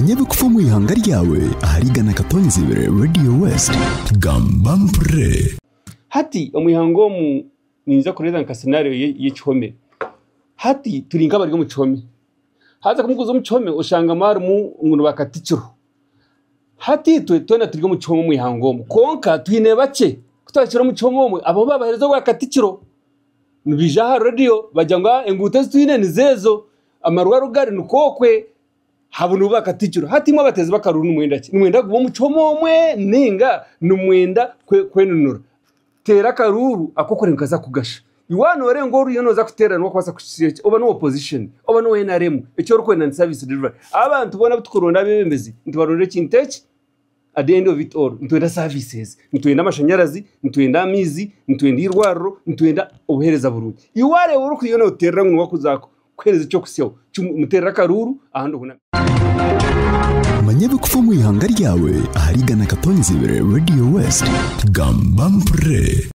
Manya ebikufa omu ihanga ryawe ahari 100.2 Radio West. Gamba mpurire. Hati omu ihanga omu ninza kureeta nka scenario y'ekihome. Hati turi nk'abari omu kihome. Haza ku murikuza omu kihome oshangamu harimu ngu ni bakatikiro. Hati itwe twena turi omu kihome omu ihanga omu kwonka twine bakye. Ku twahikire omu kihome omwe abamwe babaheereza obwakatikiro. Nibaija aha rediyo bagira ngu enguuto ezi twine nizo ezo, amarwariro gari nikwo okwe, abo nibo bakatikiro. Hati imwe abateezi b'akaruru nimwenda ki? Nimwenda kuguma omu kihome omwe nainga nimwenda kwenunura? Teera akaruuru ak'okureba ngu kaza kukugasha. Iwe waaba nooreeba ngu oriyo nooza kuteera niwe arikubaasa kukuhitsya eki, oba n'owa opposition oba n'owa NRM, eki orikwenda ni service delivery. Abantu boona abu turikuronda abeebembezi nitubarondera ekintu eki? At the end of it all nitwenda services, nitwenda amashanyarazi, nitwenda amaizi, nitwenda eirwariro, nitwenda obuheereza burungi. Iwe waareeba orikuriyo nooteerera ngu niwe arikuza kukuheereza eky'okutsyaho, muteerere akaruuru ahandi ohuname. Manya ebikufa omu ihanga ryawe ahari 100.2 Radio West. Gamba mpurire.